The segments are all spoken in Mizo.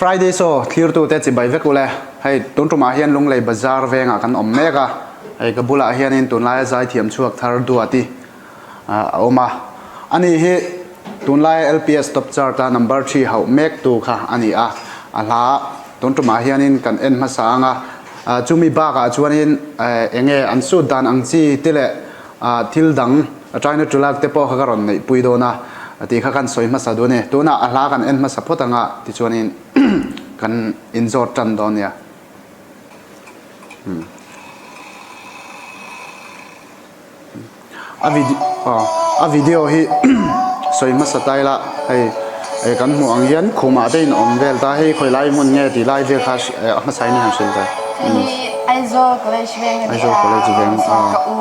Friday show thlirtute chibai vek ule. Hei tun tumah hian Lunglei Bazar vengah kan awm mek a, hei ka bulah hianin tunlaia zaithiam chhuak thar Duati a awm a. Ani hi tunlaia LPS Top Chart a number thi hauh mek tu kha a ni a, a hla tun tumah hianin kan en hmasa ang a, chumi bakah chuanin enge an sut dan ang chi te leh thil dang China Tulak te pawh kha ka rawn neihpui dawn a tih kha kan sawi hmasa duh a ni. Tunah a hla kan en hmasa phawt ang a tichuanin kan inzawt tan dawn nia. A video a video hi sawi hmasa ta ila hei eh kan hmuh ang hian khumah te in awm vel ta hei khawi lai hmun nge tih lai vel kha a hmasa in han hrilh ta. Hei Aizawl College veng a ni a, Aizawl College veng a ka u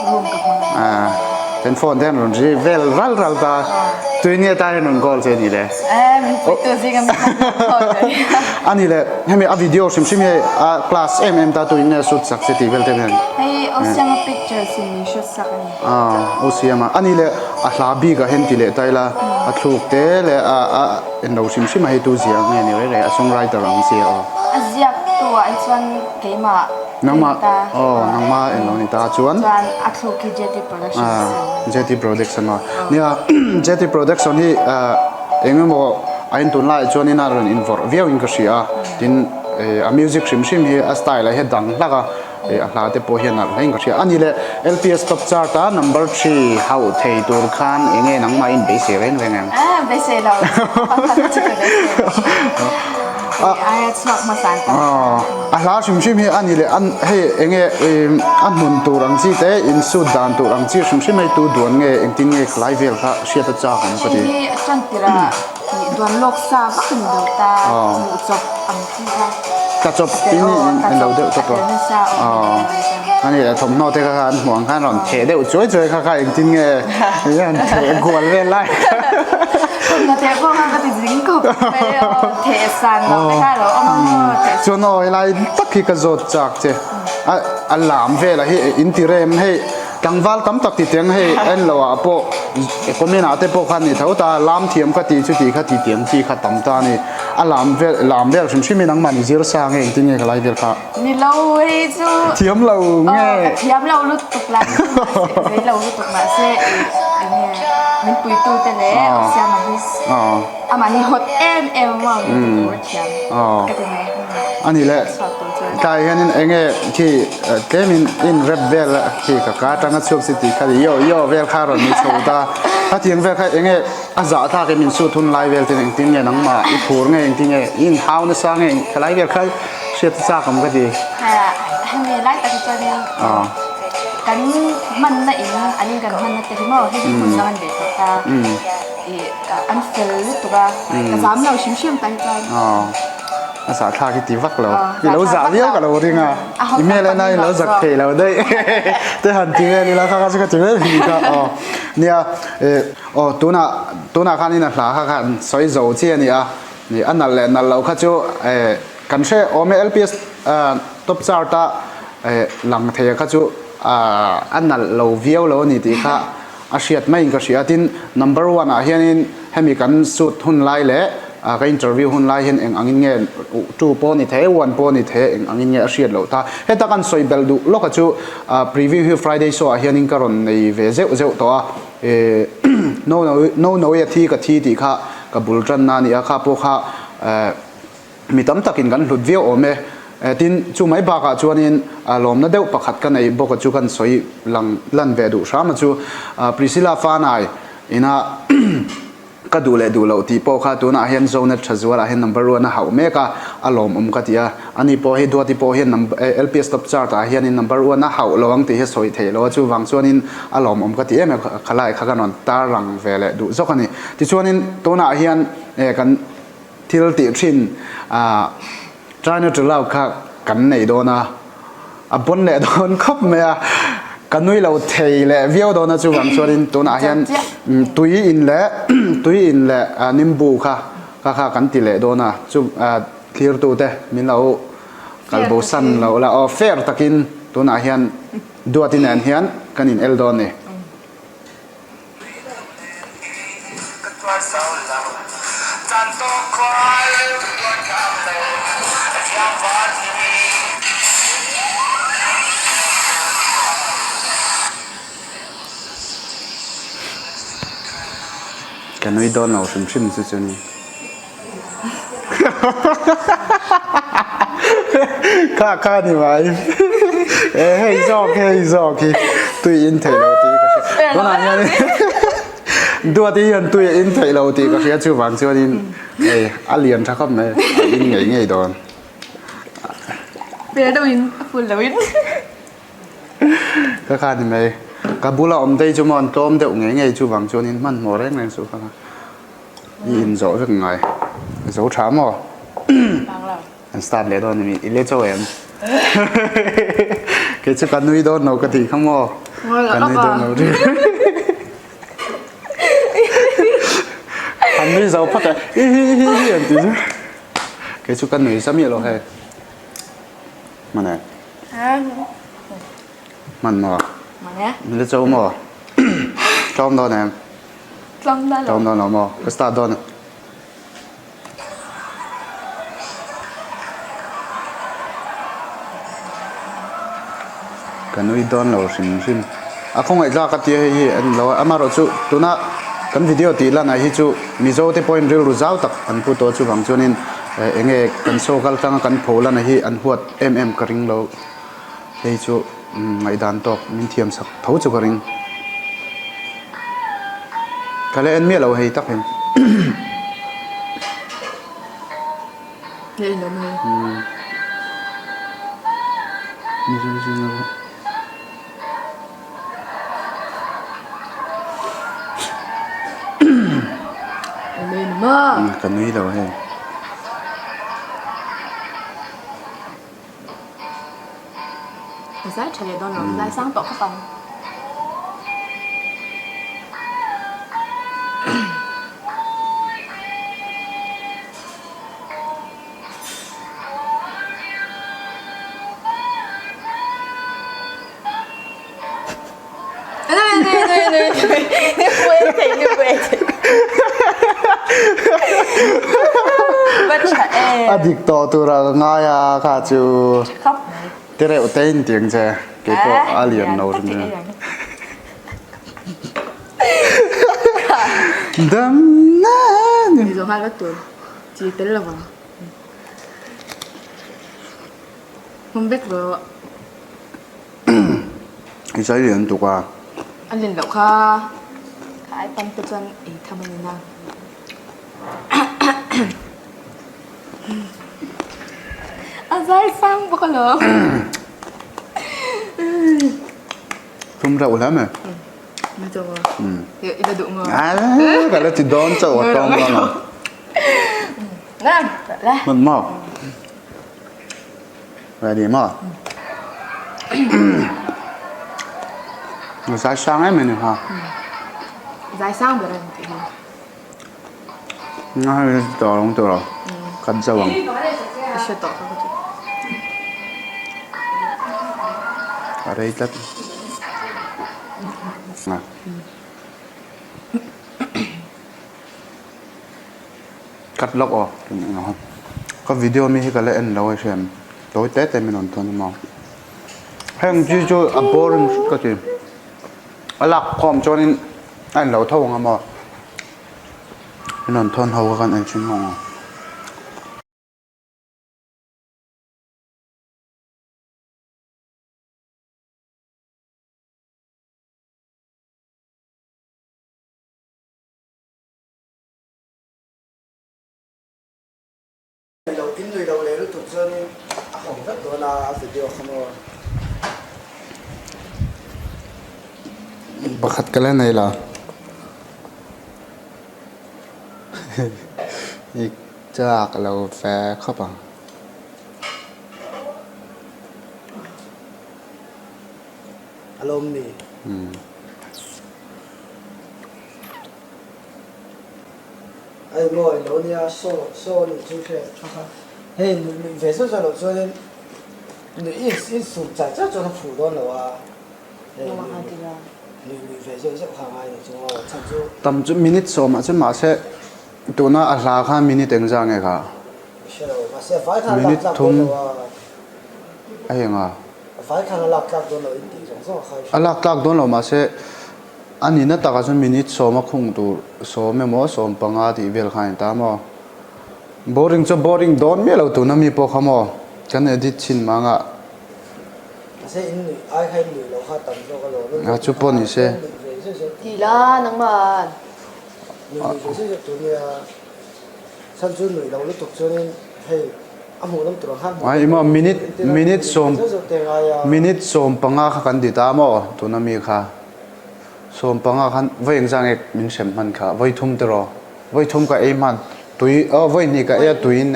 room ka hmang a ni. Kan phone te han rawn ri vel ral ral ta tuin nge ta hian rawn call che ni le? Eh min puitu zing a mi khan rawn call che ni. A ni le hemi a video hrim hrim hi a class em em ta tuin nge shoot sak che tih vel te hian. Hei Osiama pictures in min shoot sak a ni. Ah Osiama a ni le a hla bik ah hian ti leh ta ila a thluk te leh a a en lo hrim hrim a hei tu ziah nge ni rei rei a songwriter ang chi a aw. A ziak tu ah hi chuan keimah Nangmah aw nangmah en lo ni ta chuan. Chuan a thluk hi JT Productions Ah JT Production aw nia JT Production hi eng emaw a in tunlai chuan in a rawn invawrh viau in ka hria a tin a music hrim hrim hi a style ah hian dang hlak a a hla te pawh hian nalh hle in ka hria a ni le LPS top chart a number three hauh thei tur khan eng nge nangmah in beisei reng reng em? Ah beisei lo pakhat chu ka beisei lo. Aia chhuak hmasa an tam. A hla hrim hrim hi a ni leh an hei eng nge a hmun tur ang chi te in suit dan tur ang chi hrim hrim hei tu duan nge engtin nge khalai vel kha hriat a chak ang ka ti. Hei hi chuan tirah ih duan lawk sa vak a ni lo ta hmuh chawp ang chi kha. Tla chawp in in lo deuh tawp a a ni thawmhnaw te kha kha an hmuh ang khan rawn theh deuh chuai chuai kha kha engtin nge an theh kual vel lai. Thawmhnaw theh pawh kha ka ti zing khawp mai a theh san loh te kha alo awm a maw theh san. Chuan aw helai tak hi ka zawt chak che a a lam velah hi in ti rem hei tlangval tam tak ti teng hei en lo ah pawh comment ah te pawh khan ni tho ta lam thiam ka tih chu tih kha ti tiang chi kha tam ta a ni a lam vel lam vel hrim hrim in nangmah ni zir sa nge engtin nge ka lai vel kha. Ni lo hei chu thiam lo nge ka thiam lo lutuk lai zei lo lutuk mahse eng nge min puitu te leh Siama hi amah hi hot em em a min ti tur thiam ka ti mai a ni le tlai hianin eng nge khi tlemin in rap vel khi ka ka atanga chhuak si tih kha yo yo vel kha rawn ni chho ta a tiang vel kha eng nge a zah thlak em in suit hun lai vel ten engtin nge nangmah i phur nge engtin nge i inhau nasa nge khalai vel kha Hriat a chak awm ka ti. Hemi lai tak hi chuanin kan hmanna in an in kan hmanna te hi maw hei hi hmun dang an bei tawh ta ih an fel lutuk a ka zam lo hrim hrim tah hi chuan. A zah thlak hi ti vak lo i lo zah viau ka lo ring a i hmel en a i lo zak thei lo daih te han ti vel ila kha kha chu ka ti vel hi kha aw nia aw tunah tunah khanin a hla kha khan sawi zo chi a ni a a nalh leh nalh loh kha chu Kan hre awm e LPS top chart a lang thei a kha chu a nalh lo viau lo a ni tih kha a hriat maiin ka hria tin number one ah hianin hemi kan shoot hun lai leh ka interview hun lai hian eng angin nge two pawh a ni thei one pawh a ni thei eng angin nge a hriat loh ta heta kan sawi belh duh lawk a chu preview hi Friday show ah hianin ka rawn nei ve zeuh zeuh tawh a no no no a thi ka thi tih kha ka bul tanna a ni a kha pawh kha Mi tam takin kan hlut viau awm e. Tin, chu mai bakah chuanin lawmna deuh pakhat ka neih bawk a chu kan sawi lang lan ve duh hram a chu. Priscilla Fanai ina ka duh leh duh loh tih pawh kha tunah hian Zonet Thazualah hian number one a hauh mek a, a lawmawm ka ti a. Ani pawh hi Duati pawh hian LPS top chart ah hianin number one a hauh lo ang tih hi a sawi theih lo a, chuvang chuanin a lawmawm ka ti em em khalai kha kan rawn tarlang ve leh duh zawk a ni. Tichuanin tunah hian kan. Thil tih thin ah try not to laugh kha kan nei dawn a, a pawn leh dawn khawp mai a, ka nui lo thei leh viau dawn a chuvang chuanin tunah hian tui in leh tui in leh nimbu kha kha kha kan ti leh dawn a, chu thlir tute min lo kalbo san lo la aw fair takin tunah hian Duati nen hian kan in el dawn a ni. Ka nui dawn lo hrim hrim chu chu ni. Kha kha ni mai. E hei zawk hei zawk hi tui in thei lo tih ka hria. Tunah hian Duati hian tui a in theih lo tih ka hria chuvang chuanin hei a lian tha khawp mai a in ngei ngei dawn. Pe deuh in a full lo in. Ka kha ni mai. Ka bula awm te hi chu maw an tlawm deuh ngei ngei chuvang chuanin hmanhmawh reng reng suh kha kha. I in zawh vek ngai. Zo tha maw? An start leh dawn a ni. I le chauh em? Kei chu ka nui dawn lo ka tih kha maw? Ka nui dawn lo ri. An nui zo phawt a. Hi hi hi hi an ti chu. Kei chu ka nui sa miah lo hei. Hman e. Hman maw? Hman e. I le chauh maw? Tlawm dawn em? Tlawm dawn lo. Tlawm dawn lo maw? Ka start dawn e. Ka nui dawn lo hrim hrim. A khawngaih tlak a tia hei hi a ni lo a, amaherawh chu tuna kan video tih lanah hi chu Mizo te pawhin rilru zau tak an pu tawh chuvang chuanin eng nge kan show kal tlanga kan pho lana hi an huat em em ka ring lo. Hei chu ngaihdan tawk min thiam sak tho chu ka ring. Ka la en miah lo hei tak hi. Ka nui lo hei. Ka zai tha leh dawn lo, zai sang tawh khawp ang. A dik tawh tura ka ngai a kha chu ti reuh te in tiang che kei pawh a lian lo hrim hrim. Dam na ni. I zai lian tuk a. A len loh kha kha ai pan te chuan ei tham a ni na. A zai sang bawk alawm. Tum reuh hle mai. Ni chauh a. I la duh maw? Ka la ti dawn chauh a tawng dawn lo. Na, la. Hman maw? Ready maw? Zai sang em em ni ha. Zai sang ber em tih hi. Nga hi tawh lo tawh lo. Kan zo ang. Ka hre tawh ka chu. A rei tlat. Nga. Cut lawk aw ka video mi hi ka la en lo a hriam tawi te te min rawn thawn a maw heng chi chu a boring hret ka ti a lak khawm chuanin a en lo tho ang a maw min rawn thawn ho kha kan en thin nghawng ang. Lo in nui lo leh lutuk chuanin a hawng vek dawn a a video kha maw. Pakhat ka la nei la i chak lo ve khawp ang. A lawm ni. Hei maw ilo nia saw saw nih chu hre kha kha hei nuih nuih ve zeuh zeuh loh chuanin nuih in in sum char char chuan a fuh dawn lo a hei nuih nuih ve zeuh zeuh kha a ngai nih chu aw chhan chu. Tam chu minute sawmah chuan mahse tuna a hla kha minute engzah nge kha? Hre lo mahse. Minute thum a eng a. A lak tlak dawn lo mahse a nihna takah chuan minute sawma khung tur sawm emaw 15 tih vel kha a ni ta maw. Boring chu boring dawn miah lo tuna mi pawh kha maw kan edit chhin mang a. A chu pawh ni se. Ai maw minute minute sawm minute 15 kha kan ti ta maw tuna mi kha 15 khan vawi engzah nge min hrem hman kha vawi thum tiraw vawi thum ka ei hman tui aw vawi hnih ka ei a tuiin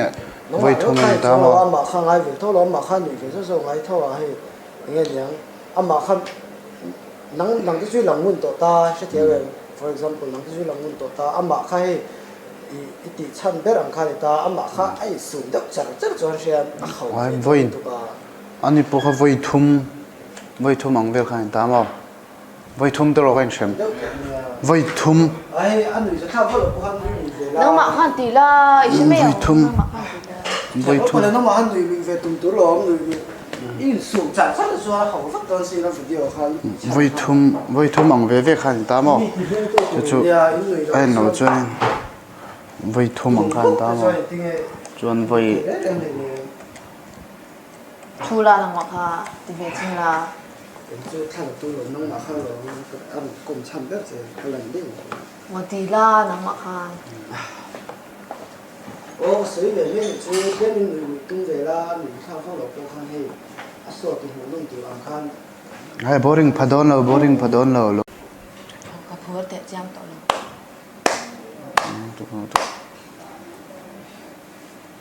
vawi thum a ni ta maw. I tih chhan ber ang kha a ni ta, amah kha a insum deuh char char chuan hriat a hau ve tawh lutuk a. Ani pawh kha vawi thum, vawi thum ang vel kha a ni ta maw? Vawi thum te erawh ka inhrem. Vawi thum. Nangmah khan ti la, i hre mai ang. Vawi thum. Vawi thum. Nangmah khan nui luih ve tum tur lo awm, nui luih. I insum char char chuan a hau vak dawn si a video khan. Vawi thum, vawi thum ang ve ve kha a ni ta maw? Chu chu a en lo chuan vawi thum ang kha a ni ta maw? Chuan vawi. Thu la nangmah kha ti ve chhin la. Ngaw ti la nangmah khan. Hei boring pha dawn lo boring pha dawn lo. Ka phur teh chiang tawh lo.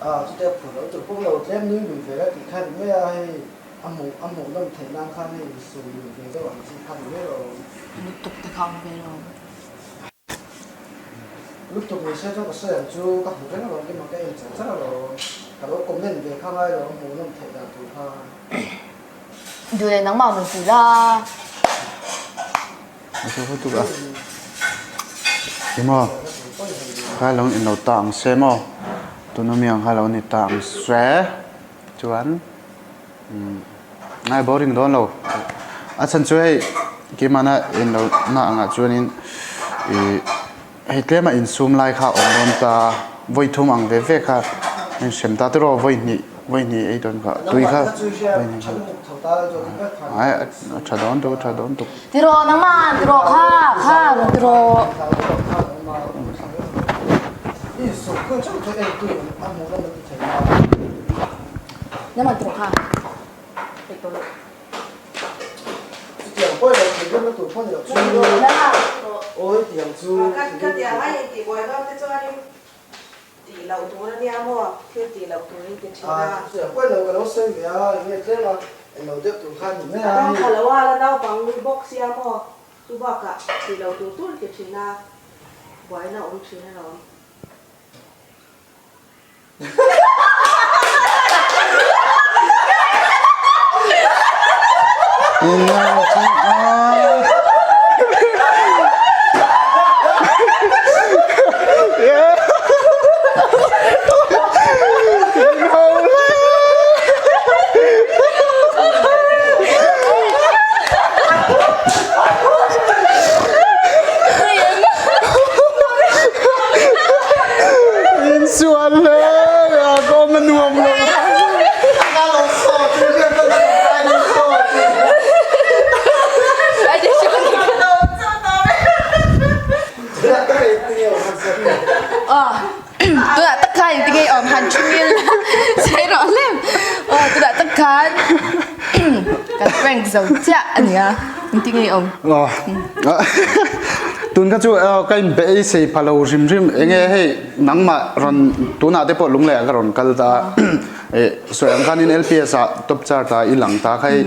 A chutia phur lo tur pawh lo tlem nui lui ve la tih kha ni mai a, hei a hmuh a hmuh nawm theih nan khan hei insum lui ve deuh ang chi kha ni mai lo. Lutuk te kha awm ve lo. Lutuk ni se chuan ka sawi ang chu ka hmu reng alawm emaw ka en char char alawm, ka lo comment ve kha ngai lo a hmuh nawm theih dan tur kha. Duh leh nangmah rawn ti la. A thu hu tuk a. Emaw kha lo in lo ta ang se maw tuna mi ang kha lo ni ta ang se chuan umm ngai boring dawn lo a chhan chu hei keimahna in lo na angah chuanin ih hei tlema insum lai kha a awm dawn ta vawi thum ang ve ve kha a inhrem ta tiraw vawi hnih vawi hnih ei dawn kha tui kha vawi hnih kha ai a tha dawn tuk a tha dawn tuk. Tiraw nangmah tiraw kha kha rawn tiraw. Nangmah tiraw kha. Tih loh tur a nia maw? Thil tih loh tur in ti thin a. A dang kha lo a, la naupang nui bawk sia maw? Chu bakah tih loh tur tur ti thin a, buaina awm thin alawm. Insual hle a kawm a nuam lo. Tunah tak khan engtin nge awm han thungil sei rawh hlem. Aw tunah tak khan kan prank zo chiah a nia engtin nge awm. Tun kha chu ka inbeisei pha lo hrim hrim enge hei nangmah rawn tunah te pawh lunglei ah ka rawn kal ta a sawi ang khanin LPS ah top chart ah i lang ta kha hei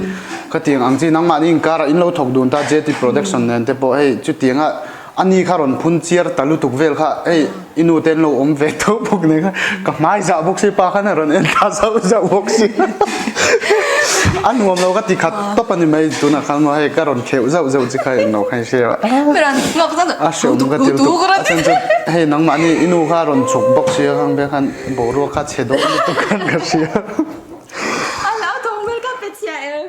khatiang ang chi nangmahni inkar ah in lo thawk dun ta JT production nen te pawh hei chutianga A ni kha rawn phun chiar ta lutuk vel kha hei i nu te an lo awm ve tho bawk nen kha ka hmai zah bawk si pa khan a rawn en ta zauh zauh bawk si. A nuam lo ka ti khat tawp a ni mai tunah khan maw hei ka rawn kheuh zauh zauh chi kha englo kha i hria a. A hreawm ka ti lutuk a chhan chu hei nangmahni i nu kha a rawn chhuk bawk sia khang vel khan boruak kha chhe dawh lutuk khan ka hria. A hlauthawng ber ka pe chhia em.